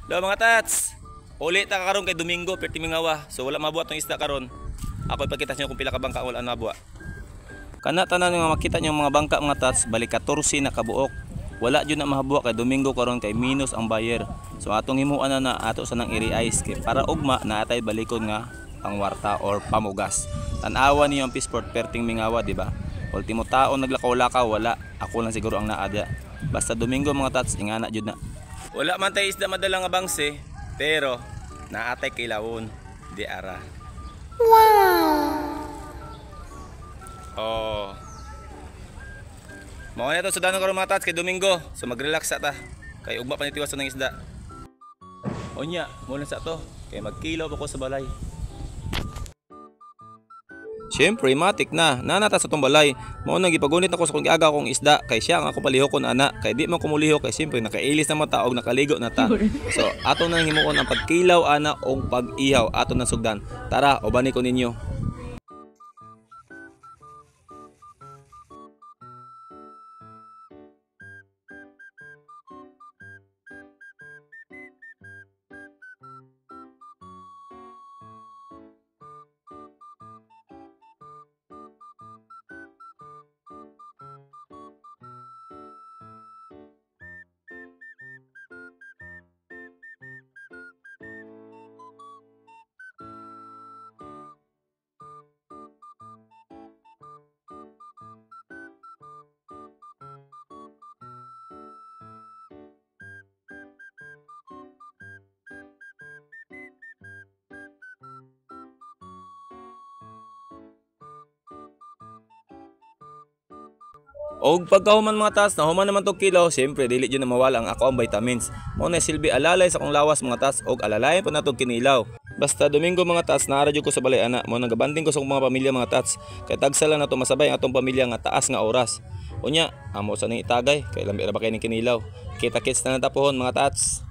Hello mga tats. Uli ta karon kay Domingo perti mingawa. So wala mabuhat tong isda karon. Ako ipakita sa inyo kung pila ka bangka wala nabuha. Kana tanan nga makita niyo mga bangka mga tats, bali 14 na kabuok. Wala jud na mahabuha kay Domingo karon kay minus ang buyer. So atong himuan na na ato sa nang iri-ice kay para ugma na atay balikon nga pangwarta or pamugas. Tan-awa niyo ang fishport perting mingawa, di ba? Ultimo tao naglakaw-lakaw wala. Ako lang siguro ang naa diya. Basta Domingo mga tats, ingana jud na. Wala man tayo isda madala nga bangse, pero naatay kilawon di ara. Wow. Oh. Mao na to sudanon karon mga tats kay Domingo. So magrelax sa ta. Kay ugma pa ni tiwas ng isda. Unya, mo lang sa to kay magkilaw pa ko sa balay. Siyempre, matik na. Nanata sa tong balay. Mao nang gipagunit ako sa kong giaga akong isda kay siya ang ako palihokon ana. Kay di man kumulihok kay siyempre nakailis na mata og nakaligo na ta. So ato nang himuon ang pagkilaw ana og pag-ihaw ato nang sugdan. Tara, ubani ko ninyo. Og pagkahuman mga tas, nahuman naman tog kilaw, siyempre dili jud na mawala ang ako ang vitamins. Mao na silbi alalay sa akong lawas mga tas og alalayan pa natog kinilaw. Basta Domingo mga tats, naara jud ko sa balay ana, mao nagabanding ko sa akong mga pamilya mga tats. Kay tagsa lang nato masabay ang atong pamilya nga taas nga oras. Unya, amo sa ning itagay kay lami ra ba kay ning kinilaw. Kita-kits na natapuhon mga tats.